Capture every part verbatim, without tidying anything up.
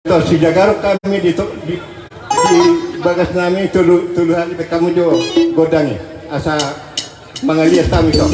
Tor sijagaron hami di, di, di bagas nami tolu, tolu hali pe hamu jo gondang i. Asa mangalias hami tong.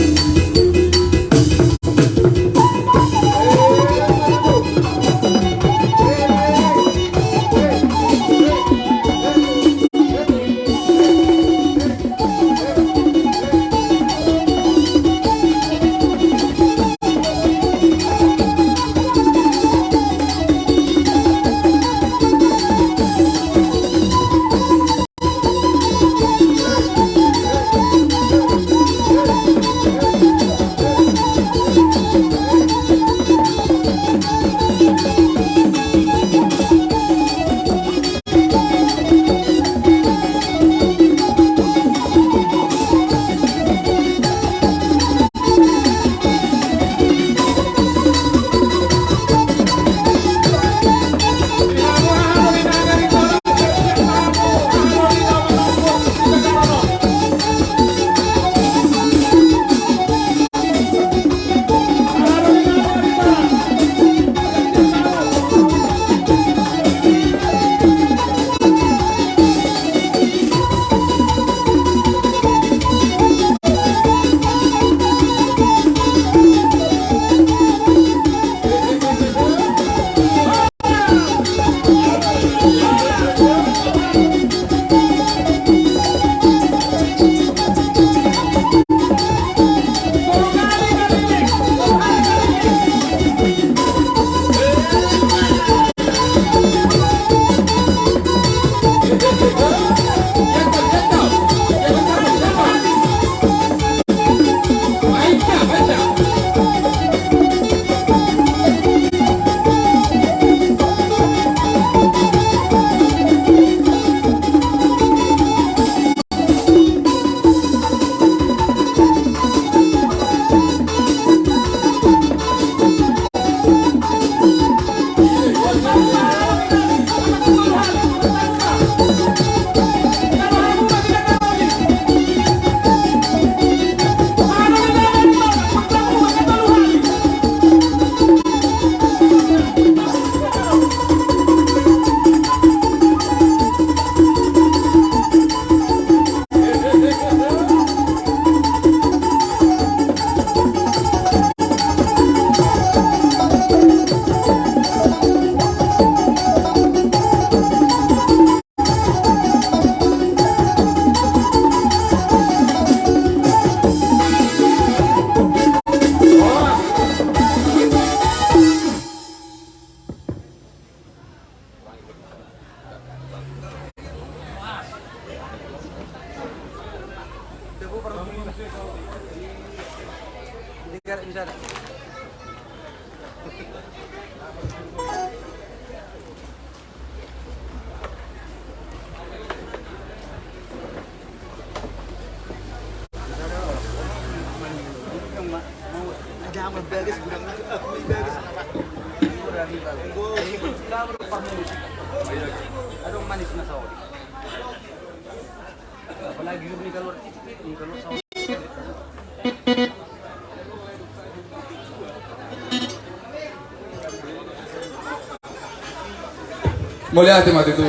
Mauliate ma tutu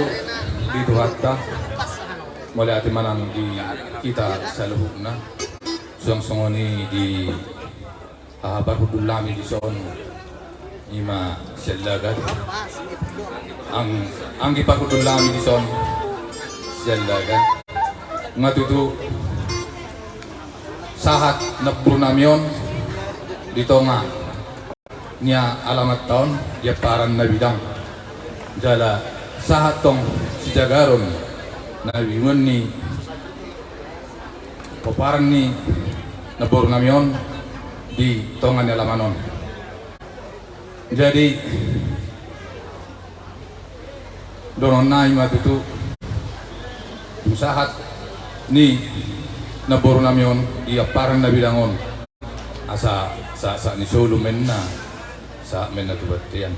di Tuhanta. Mauliate ma nang di hita saluhutna. Suang songon i di, ah, parhundul nami dison, i ma Siallagan. Ang, anggi parhundul nami dison, Siallagan. Nga tutu sahat namboru nami on di tonga ni alamanta on di Amparan Nabidang. Jala sahat tong sijagaron na bibingon ni pomparan ni namboru nami on di tonga ni alaman on. Jadi dohonon nami ma tutu tu sahat ni namboru nami on di Amparan Nabidang on. Asa sahat, sahat ni solu ma inna, sahat ma inna tu bontean.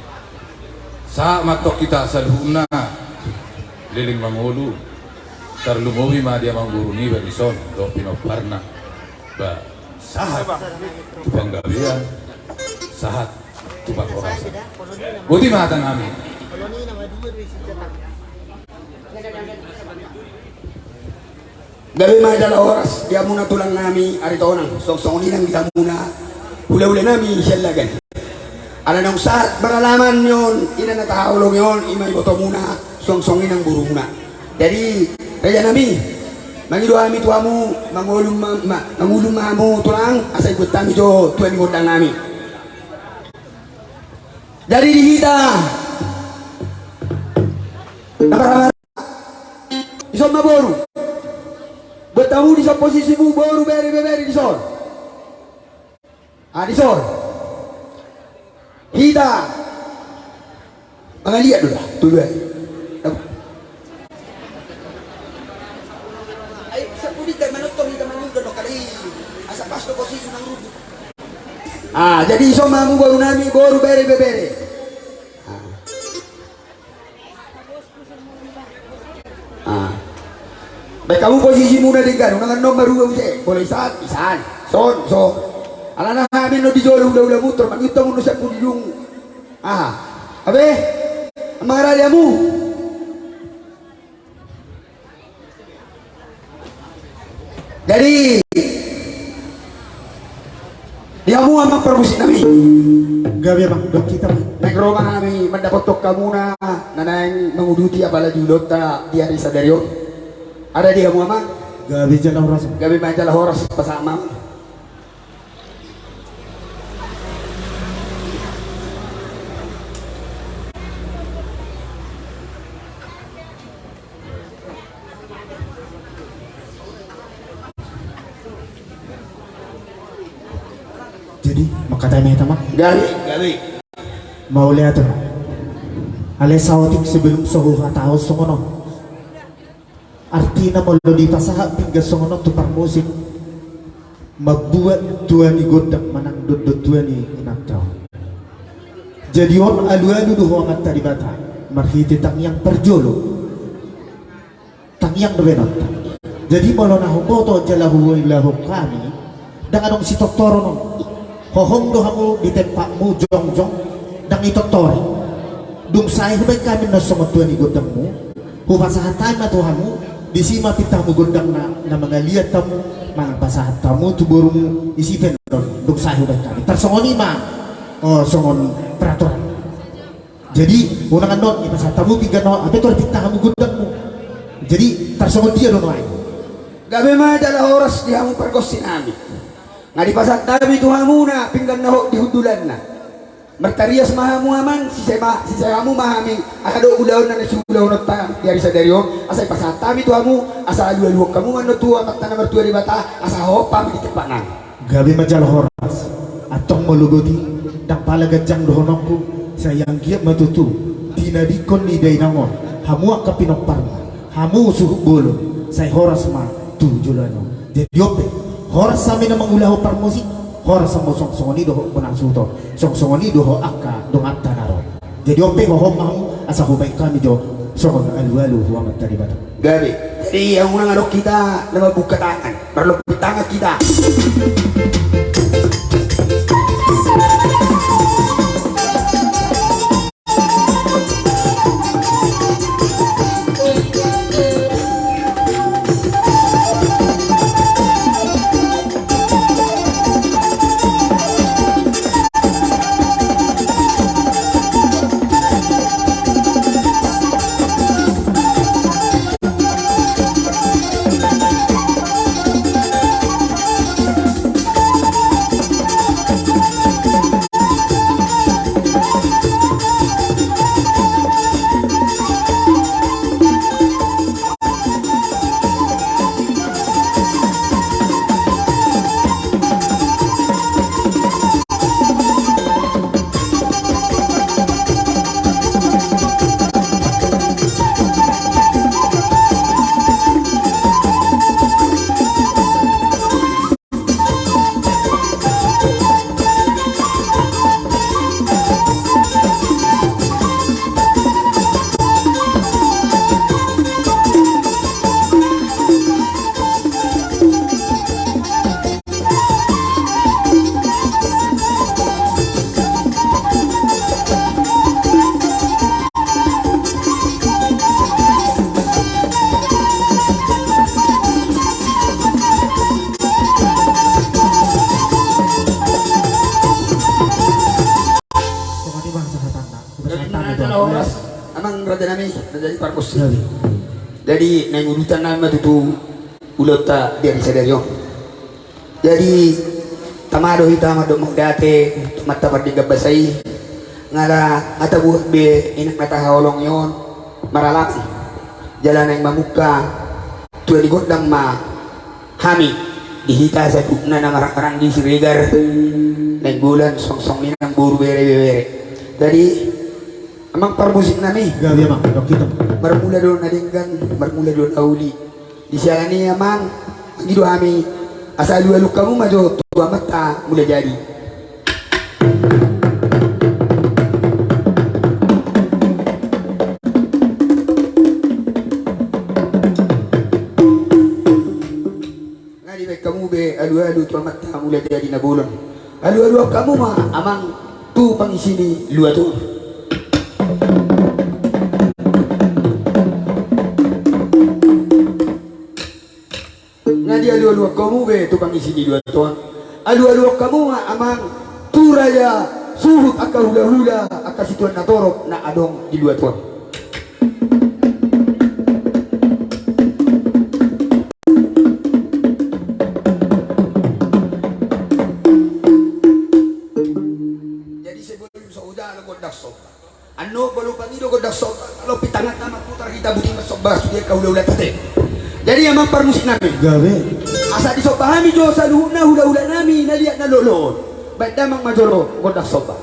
Sahat ma antong hita saluhutna leleng mangolu, tarlumobi ma di amangboru niba dison dohot pinomparna. Ba sahat tu panggabean, sahat tu parhorasan. Boti ma hata nami. Gabe ma jala horas di hamuna tulang nami Aritonang, songon i nang di hamuna hulahula nami Siallagan. Ala naung sahat maralaman ni on ina na tahaholongi on, i ma ibotomuna, songon i nang borumuna. Jadi raja nami, mangido hami tu hamu, mangolu ma, ma, mangolu ma hamu tulang, asa ibuat hami jo tua ni gondang nami. Jadi di hita na marhamaranggi, dison ma boru. Buat hamu dison posisimu, boru, bere, ibebere, dison. Ah, dison. Hita mangaliat do da, tudu ai. Ai, sapu di hita manonton, hita manonton do kali. Asa pas do posisi nang rumput. Ah, jadi dison ma hamu boru nami, boru, bere, ibebere. Ah. Ah. Baen hamu posisimuna denggan, unang annon marua muse, bola isan, isan, son, son. Alana hami annon di jolo hulahula mutor, mangiut hamu annon sian pudi dung. Ah. Abe, mangarade hamu. Jadi di hamu amang parmusik nami. Gabe amang, dok hita ma. Naeng ro ma hami mandapothon hamuna na naeng manguduti apala di ulaonta di ari sadari on. Ada di hamu amang? Gabe jala horas. Gabe ma jala horas, pasahat ma. Jadi mangkatai ma hita ma. Gabe, gabe. Mauliate ma. Alai saotik sebelum so huhatahon songon on. Artina molo dipasahat pinggan songon on tu parmusik, mambuat tua ni gondang manang dohot tua ni inanta on. Jadi on alualu do ho amanta Debata marhite tangiang parjolo. Tangiang do baenonta. Jadi molo na huboto jala huulahon hami, ndang adong sitortoron on. Hohom do hamu di tempatmu jongjong, ndang itortori. Dung sae hubaen hami annon songon tua ni gondangmu, hupasahat hami ma tu hamu, disi ma pinta hamu gondangna, na mangaliat hamu, manang pasahat hamu tu borumu, disi pe annon, dung sae hubaen hami. Tarsongon i ma, o, songon peraturan. Jadi unang annon dipasahat hamu pinggan on, hape tor pinta hamu gondangmu. Jadi tarsongon dia do nuaeng. Gabe ma jala horas di hamu pargonsi nami. Nga dipasahat hami tu hamuna pinggan na hot di hundulanna. Martarias ma hamu amang, sise ma, sise hamu ma hami, aha do ulaonna na siulahononta di ari sadari on, asa dipasahat hami tu hamu, asa alualuhon hamu ma annon tu amanta na martua Debata, asa hohom hami di tempat nami. Gabe ma jala horas. Antong molo boti, ndang pala ganjang dohononku, sai anggiat ma tutu tinadingkon ni dainang on hamu angka pinomparna, hamu suhut bolon, sai horas ma tu joloan on. Jadi on pe, horas hami na mangulahon parmusik, horas hamu songon i dohot bona suhut on, songon i dohot angka donganta na ro. Jadi on pe, hohom ma hamu asa hubaen hami jo songon alualu tu amanta Debata. Gabe. Jadi hamu unang adong hita na mambuka tangan, marlompit tangan hita. Amang raja nami, raja ni pargonsi. Jadi naeng udutan nami ma tutu ulaonta di ari sadari on. Jadi tama do hita mandok mauliate tu Amanta Pardenggan Basa i. Nga ala nga tabuat be inang na tahaholongi on maralap i. Jala naeng mamungka tua ni gondang ma hami di hita saluhutna na marhahamaranggi Siregar, Nainggolan, songon i nang boru, bere, ibebere. Jadi amang parmusik nami, gabe amang, dok hita. Marmula do na denggan, marmula do na uli. Di siala ni i amang, mangido hami asa alualuhon hamu ma jo tu Amanta Mulajadi. Nga dibaen hamu be alualu tu Amanta Mulajadi na bolon. Alualuhon hamu ma amang tu pangisi ni luat on. Nga dialualuhon hamu be tu pangisi ni luat on. Alualuhon hamu ma amang tu raja suhut, angka hulahula, angka situan na torop na adong di luat on. Jadi sebelum so hujalo gondang somba, annon molo pangido gondang somba, lompit tanganta ma putar hita, boti ma somba sude angka hulahula ate. Jadi amang parmusik nami, gabe, asa disomba hami jo saluhutna hulahula nami na liat na lolo on. Baen damang ma jolo gondang somba.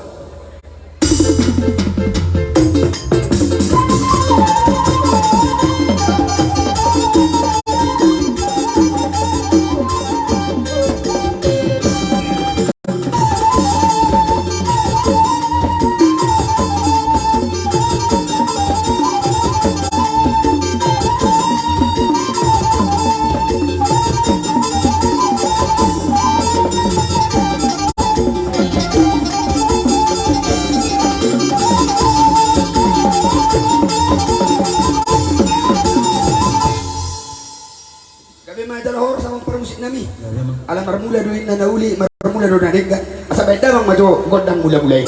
Gabe ma jala horas amang parmusik nami. Gabe ma. Ala marmula do inna na uli, marmula do na denggan. Asa baen damang ma jo gondang mulamula i.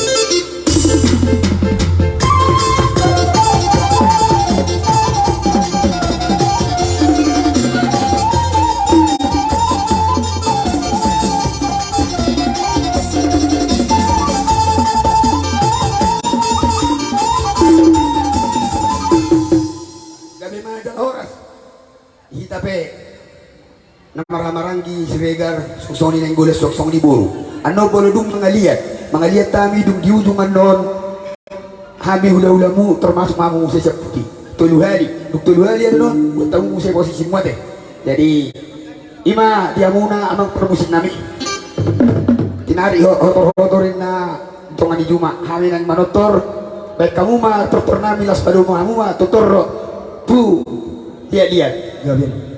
Gabe ma jala horas. Hita pe na marhahamaranggi Siregar, songon i Nainggolan, songon i boru. Annon molo dung mangaliat, mangaliat hami dung di ujung annon, hami hulahulamu termasuk ma hamu muse sian Pudi. Tolu hali, dung tolu hali annon buat hamu muse posisimu ate. Jadi i ma di hamuna amang parmusik nami. Tinarik ho-, hotor-hotor inna tonga ni juma, hami naeng manortor. Baen hamu ma tortor nami, laos padomu hamu ma tortor tu liat-liat. Gabe.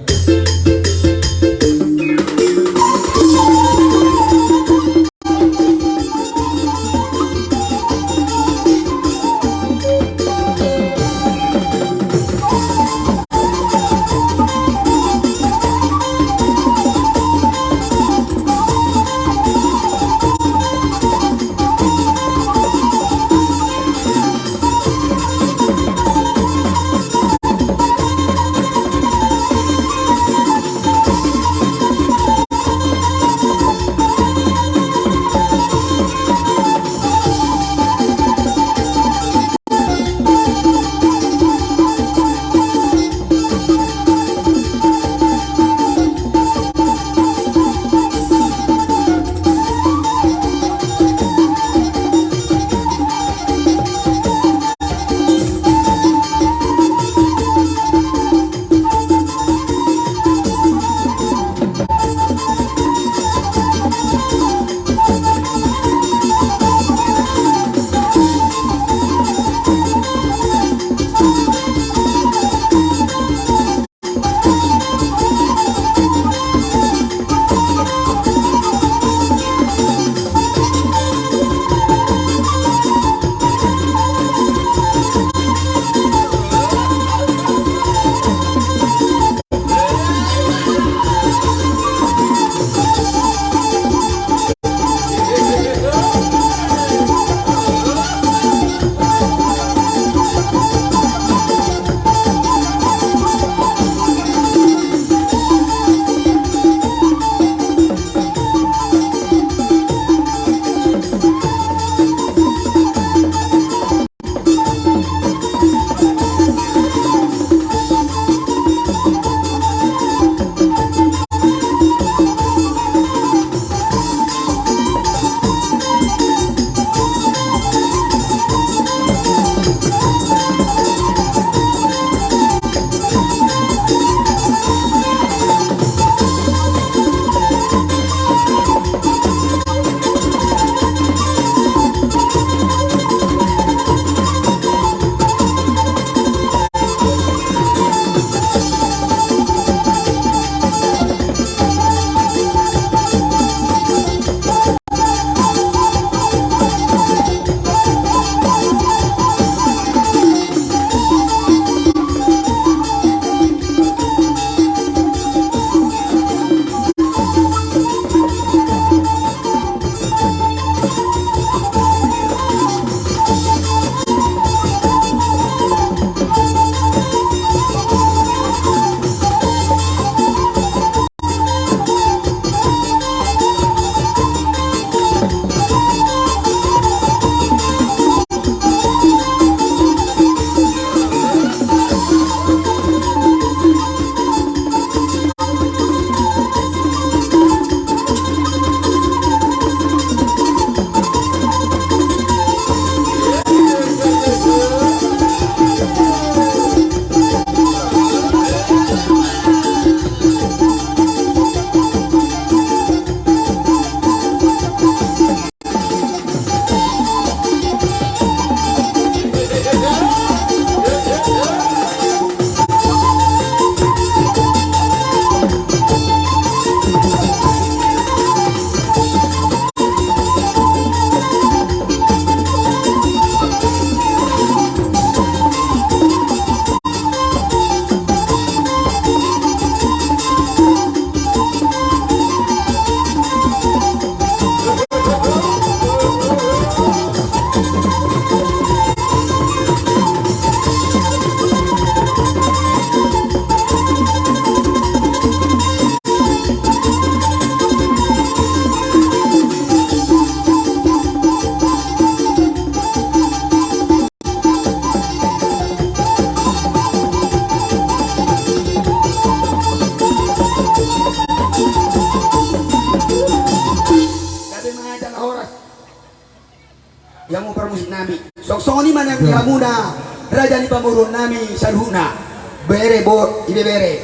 di hamuna raja ni pamoruon nami saluhutna, bere, boru, ibebere,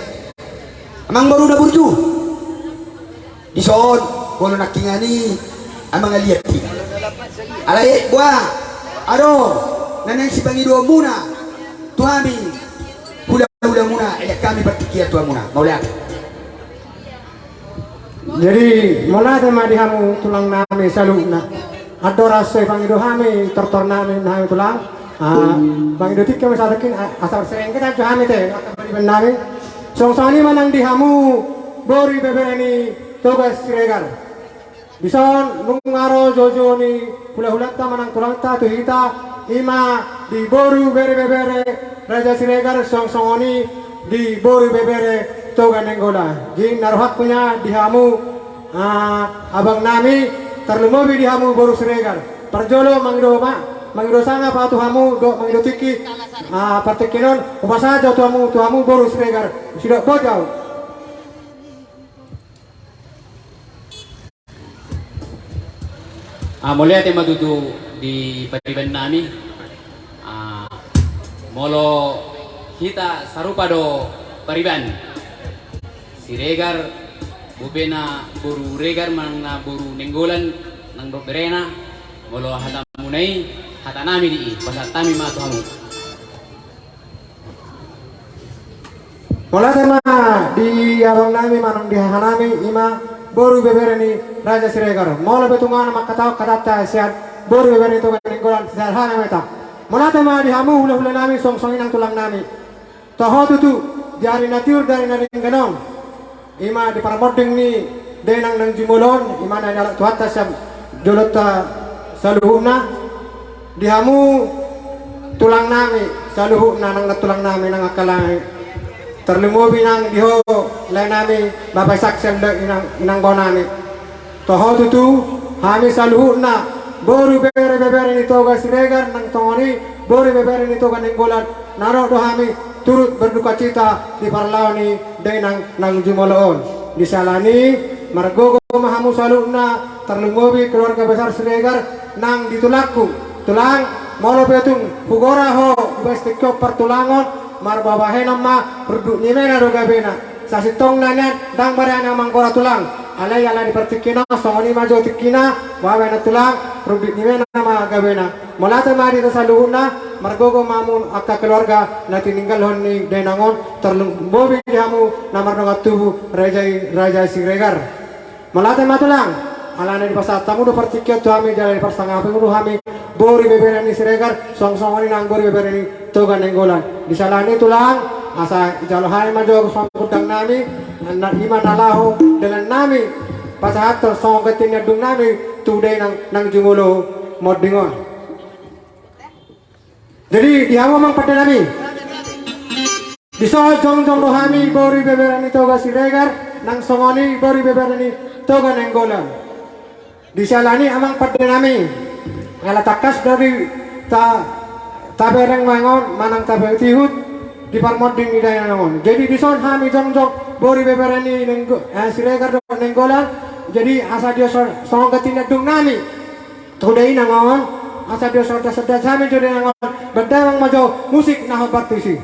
amangboru na burju. Dison, molo nangkiningan i, amang, liat i. Alai boha, adong na naeng sipangidoonmuna tu hami hulahulamuna, ai hami partingkian tu hamuna. Mauliate. Jadi, mauliate ma di hamu tulang nami saluhutna. Andorang so dipangido hami tortor nami, na hami tulang, ah, pangido tingki ma saotik i, ah, asa sereng hita jo hami te, angka pariban nami. Songon i ma nang di hamu boru ibebere ni Toga Siregar. Dison nunga ro joujou ni hulahulanta manang tulangta tu hita, i ma di boru bere ibebere Raja Siregar, songon i di boru ibebere Toga Nainggolan. Jadi na rohangku nian di hamu, ah, abang nami, tarlumobi di hamu boru Siregar. Parjolo mangido ma, mangido sangap ahu tu hamu dohot mangido tingki, ah, partingkian on, hupasahat jo tu hamu, tu hamu boru Siregar. Sidok boti ahu. Ah, mauliate ma tutu di pariban nami. Ah, molo hita sarupa do pariban. Siregar, boru ibebere, boru Regar manang na boru Nainggolan, nang dohot berena, molo hatamuna i, hata nami do i, pasahat hami ma tu hamu. Mauliate ma di abang nami manang di haha nami, i ma boru ibebere ni Raja Siregar. Molo pe tung na mangkatahon hatanta sian boru ibebere ni Toga Nainggolan, sian haha nami ma hita. Mauliate ma di hamu hulahula nami, songon i nang tulang nami. Toho tutu, di ari na tiur, di ari na denggan on, i ma di parmonding ni dainang nang jumolo on, i ma na nialap Tuhanta sian jolonta saluhutna. Di hamu tulang nami saluhutna, nang na tulang nami, nang angka lae nami, tarlumobi nang di ho lae nami, bapa Isaac sian inang, inang boru nami. Toho tutu, hami saluhutna boru bere ibebere ni Toga Siregar, nang songon i boru ibebere ni Toga Nainggolan, na ro do hami turut berdukacita di parlao ni dainang nang jumolo on. Di siala ni i, margogo ma hamu saluhutna, tarlumobi keluarga besar Siregar, nang di tulangku. Tulang, molo pe tung hugora ho di bagasan tingki on partulangon, marboabahenon ma, runduk ni mena do gabena. Sasintongna nian, ndang marani manggora tulang. Alai ala di partingkian on, songon i ma jo tingkina, boabahenon tulang, runduk ni mena ma gabena. Mauliate ma di hita saluhutna, margogo ma hamu angka keluarga na tininggalhon ni dainang on, tarlumobi di hamu na mardongan tubu, raja i, Raja Siregar. Mauliate ma tulang, alana dipasahat hamu do partingkian tu hami, jala dipasangapi hamu do hami boru ibebere ni Siregar, songon, songon i nang boru ibebere ni Toga Nainggolan. Di siala ni i tulang, asa dijalo hami ma jo songon gondang nami, na i ma na laho dalan nami pasahathon songon ganti ni andung nami tu dainang nang jumolo monding on. Jadi, di hamu amang pande nami, dison jongjong do hami boru ibebere ni Toga Siregar, nang songon i boru ibebere ni Toga Nainggolan. Di siala ni i amang pande nami, ala tangkas do di ta, tabereng ma ingot manang tapatihut di parmonding ni dainang on. Jadi dison hami jongjong boru ibebere ni Nainggo-, eh, Siregar dohot Nainggolan. Jadi asa dison songon ganti ni andung nami tu dainang on, asa dison songon i, songon i hami jo dainang on. Bahen damang ma jo musik na hombar tusi.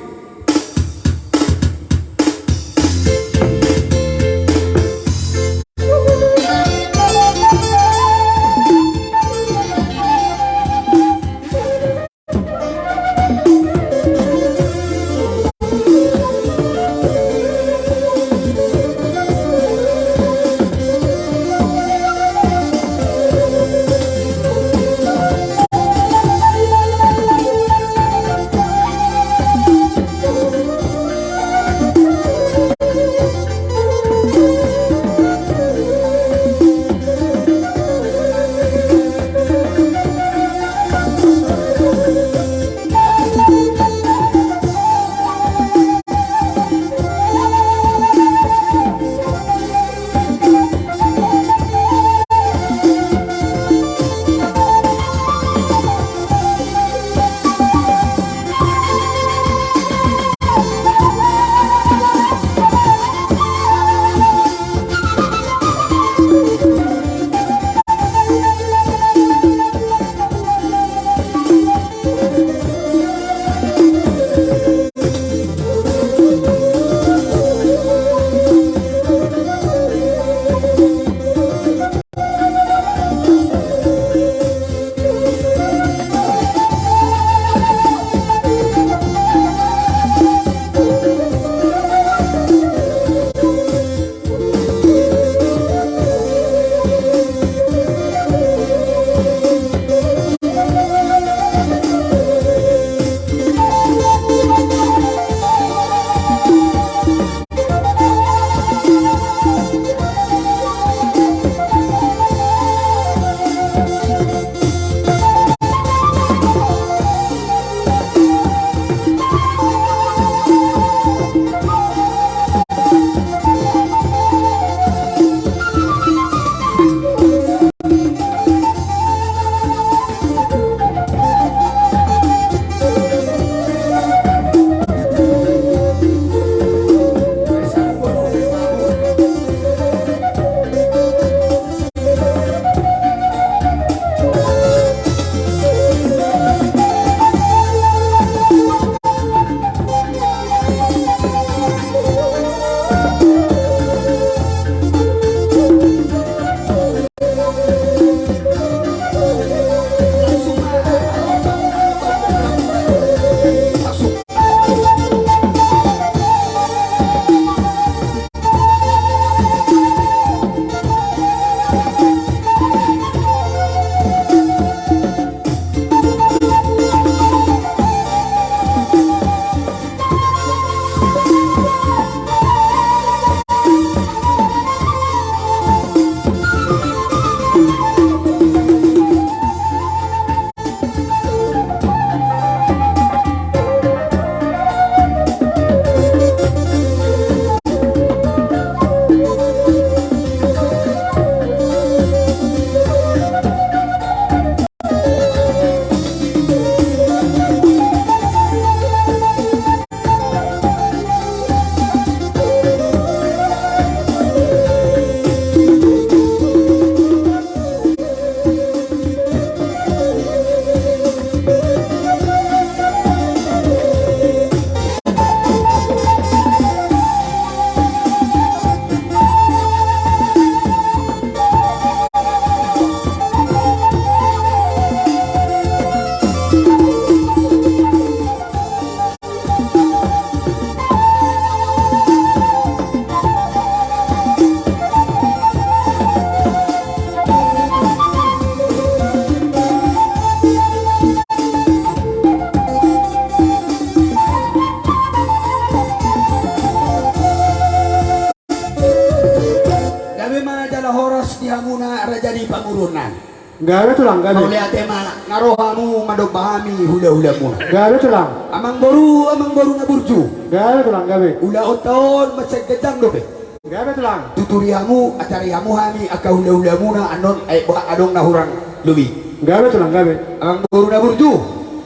Gabe tulang, gabe. Mauliate ma, na ro hamu mandomba hami hulahulamuna. Gabe tulang. Amangboru, amangboru na burju. Gabe tulang, gabe. Ulaonta on mansai ganjang dope. Gabe tulang. Tuturi hamu, atari hamu hami angka hulahulamuna annon, ai boha adong na hurang lobi. Gabe tulang, gabe. Amangboru na burju.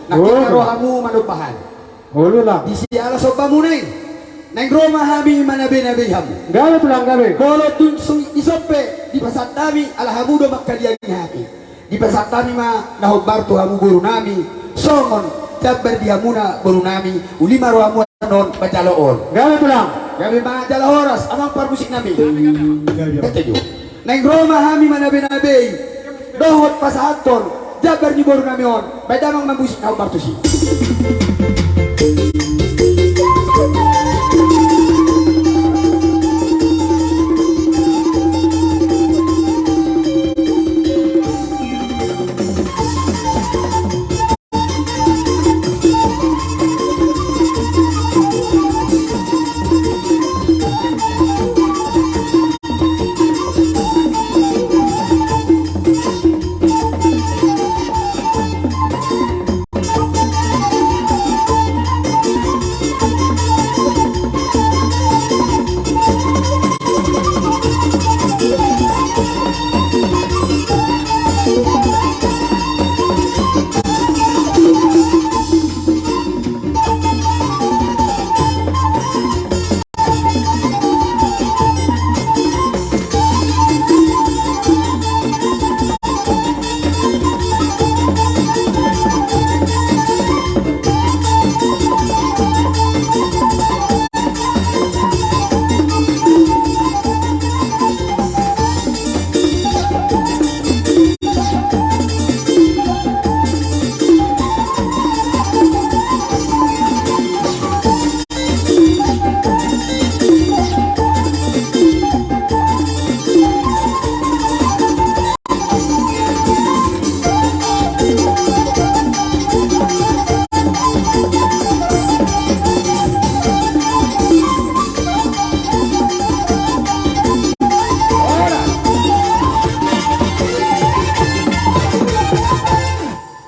Nangkin na ro hamu mandomba hami. Olo, tulang. Di siala sombamuna i, naeng ro ma hami manabeinabei hamu. Gabe tulang, gabe. Molo dung so, dison pe dipasahat hami, ala hamu do mangkaliangi hami. Dipasahat hami ma na hombar tu hamu borunami, songon jambar di hamuna borunami, uli ma rohamu annon manjalo on. Gabe tulang. Gabe ma jala horas amang parmusiknami. Gabe. Gabe jo. Naeng ro ma hami manabeinabei dohot pasahathon jambar ni borunami on, baen damang ma musik na hombar tusi.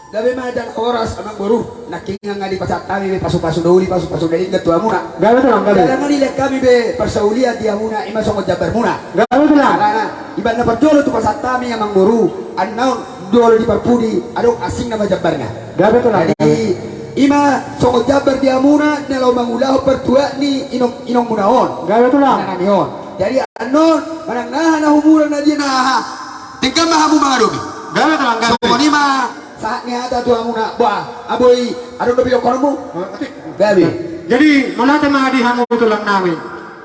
Gabe ma jala horas amangboru, nangkin nga dipasahat hami be pasupasu na uli, pasupasu na denggan tu hamuna. Gabe tulang, gabe. Jala nga dilehon hami be parsaulian di hamuna, i ma songon jambarmuna. Gabe tulang. Alana, ibana parjolo tu pasahat hami amangboru, annon jolo di parpudi adong asing nama jambarna. Gabe tulang. Jadi, i ma songon jambar di hamuna na laho mangulahon partuat ni inong, inongmuna on. Gabe tulang. Inanami on. Jadi annon, manang na aha na humurang na dia na aha, denggan ma hamu mangadopi. Gabe tulang, gabe. Songon i ma sahat ni hata tu hamuna, bah, aboi, adong dope dohononmu? Gabe. Jadi mauliate ma di hamu tulangnami.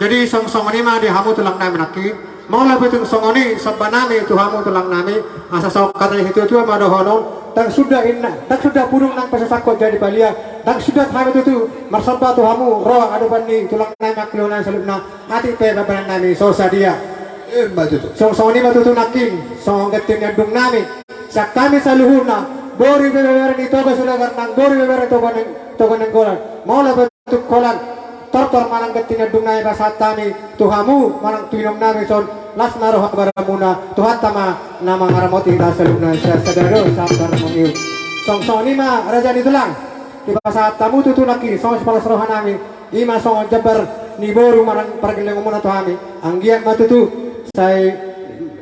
Jadi songon i ma di hamu tulangnami nangkin. Molo pe tung songon i sombanami tu hamu tulangnami, asa sahat hata ni situatua ma dohonon, ndang suda inna, ndang suda pudung nang pasasakkon jadi palia, ndang suda hami tutu marsomba tu hamu ro adopan ni tulangnami angka na saluhutna. Atik pe pambahenannami so sadia. Ima tutu. Songon i ma tutu nangkin, songon ganti ni andungnami. Sian hami saluhutna, boru ibebere ni Toga Siregar nang boru ibebere ni Toga Nainggolan. Molo pe tung holan tortor manang ganti ni andungnami pasahat hami tu hamu manang tu inongnami son, las ma roha baramuna, Tuhanta ma na mangaramoti hita saluhutna. Sai sada do sabar mangiu. Songon i ma raja ni tulang, dipasahat hamu tutu nangkin songon sipalas rohanami. I ma songon jambar ni boru manang pargellengonmuna tu hami. Anggiat ma tutu sai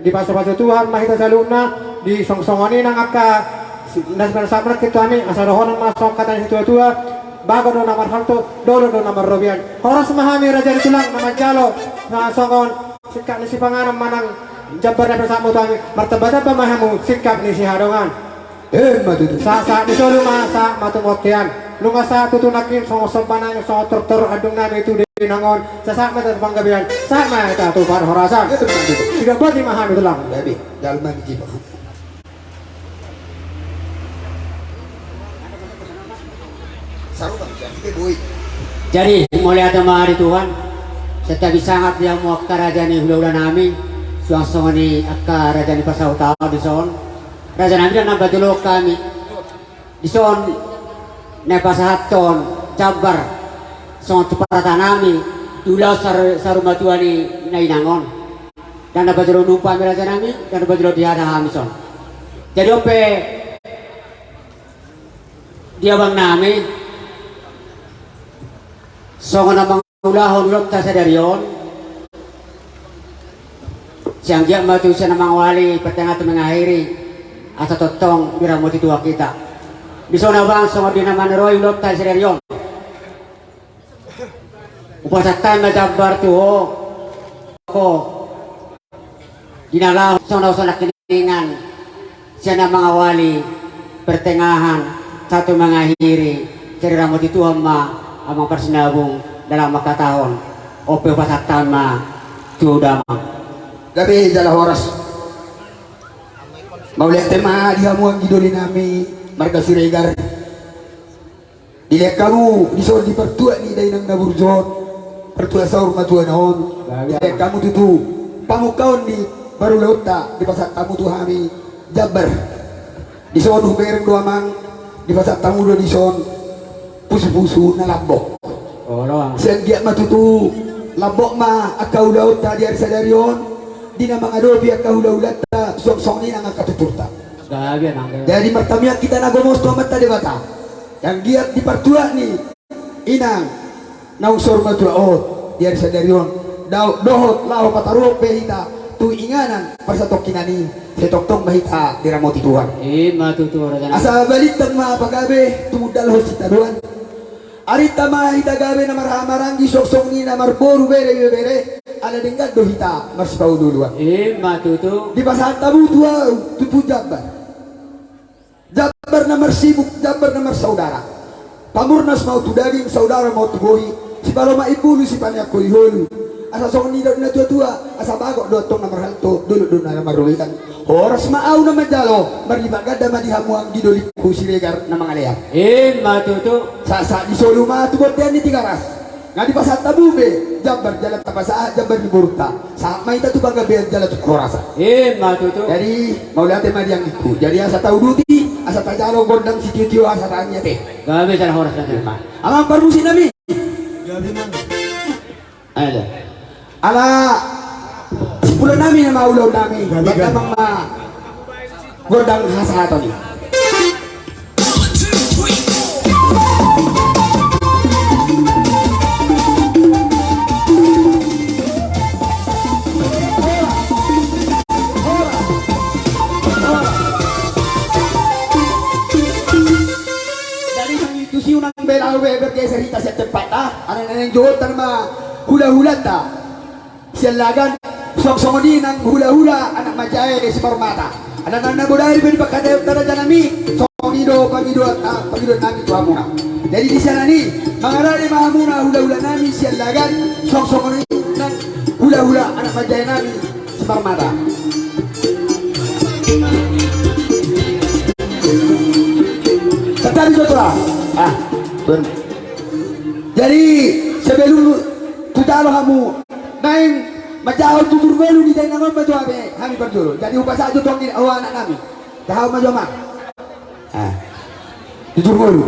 dipasupasu Tuhan ma hita saluhutna, disongongkon i nang angka na sipinasam nangkin tu hami, asa dohonon ma songon hata ni situatua, bagot do na marhalto, dolok do na marrobean. Horas ma hami raja ni tulang na manjalo na songon singkat ni sipanganon manang jambar na pinasahatmu tu hami, martambatamba ma hamu singkat ni sihadongan. Ima tutu. Sahat, sahat ni solu ma, sahat ma tu bontean. Nunga sahat tutu nangkin songon sombanami, songon tortor andungnami tu di inang on. Sahat ma hita tu panggabean, sahat ma hita tu parhorasan. Ima tutu. Sidok boti ma hami tulang. Jadi, dalam lagi jiwa. Jadi, mauliate ma di Tuhan. Santabi sangap di hamu angka raja ni hulahulanami. Suang songon i angka raja ni parsahutaon dison. Rajanami, ndang na patolhas hami dison na pasahathon jambar songon tu paratanami di ulaon sar-, saur matua ni na inang on. Ndang na patolhas hami rajanami, ndang na patolhas hami dison. Jadi on pe di abang nami songon na mangulahon ulaonta sadari on, sai anggiat ma tutu sian na mangawali, pertengahan tu mangakhiri, asa tongtong diramoti Tuhan hita. Dison abang songon dia na manaroi ulaonta sadari on. Hupasahat hami ma jambar tu ho, ho di na laho songon na husonang hiningan, sian na mangawali, pertengahan sahat tu mangakhiri, sai diramoti Tuhan ma amang parsinabung, dalan mangkatahon. On pe hupasahat hami ma tu ho damang. Gabe jala horas. Mauliate ma di hamu anggi doli nami marga Siregar. Dilehon hamu dison di partuat ni dainang na burju on, partuat saur matua na on. Dilehon hamu tutu pamungkaon ni parulaonta, dipasahat hamu tu hami jambar. Dison hubereng do amang, dipasahat hamu do dison pusu-pusu na lambok. Sai anggiat ma tutu lambok ma angka ulaonta di ari sadari on, di na mangadopi angka hula-hulanta, suang songon i nang angka tuturta. Jadi martamiang hita na gomos tu Amanta Debata. Anggiat di partuat ni inang naung saur matua on di ari sadari on, dohot laho pataruhon be hita tu inganan parsatongkinan i, sai tongtong ma hita diramoti Tuhan. Ima tutu. Asa balintang ma pagabe tumundalhon sitadoan. Arinta ma hita gabe na marhaha maranggi, suang songon i na marboru, bere, ibebere, ala denggan do hita marsipaulu-uluan. Ima tutu. Dipasahat hamu tu ahu tutu jambar. Jambar na marsibuk, jambar na marsaudara. Pamurnas ma on tu daging, saudara ma on tu bohi. Sipalomak imbulu, sipaneang holi-holi. Asa songon nidok ni na tua-tua, asa bagot do antong na marhalto, dolok do na marrobean. Horas ma ahu na manjalo, marlipat ganda ma di hamu anggi dolingku Siregar na mangalean. Ima tutu. Sahat-sahat ni solu ma tu bontean ni Tigaras. Nga dipasahat hamu be jambar jala tapasahat jambar ni borunta. Sahat ma hita tu panggabean jala tu horasan. Ima tutu. Jadi mauliate ma di anggingku. Jadi asa tauduti, asa tajalo gondang sitio-tio, asa tangiang ate. Gabe jala horas. Amang parmusik nami. Gabe ma. Ala, ala sipulo nami nama ulaon nami. Gabe, gabe. Damang ma gondang hasahaton i. Jadi tusi unang be laho be bergeser hita sian tempatna, ala naeng jogotan ma hula-hulanta. Sian lagan, suang songon i nang hula-hula anak manjae Simarmata. Ala nang na bodari pe dipangkatahon raja nami, songon i do pangidoan, ah, pangidoan nami tu hamuna. Jadi di sian i, mangarade ma hamuna hula-hula nami sian lagan, suang songon i nang hula-hula anak manjae nami Simarmata. Tadi joto ah. Ah, tun. Jadi sebelum tu jalo hamu, naeng manjalo jujur ngolu ni dainang on ma tu hami, hami parjolo. Jadi hupasahat jo tu anggi, o anak nami. Jaha ma jo ma. Ah. Jujur ngolu.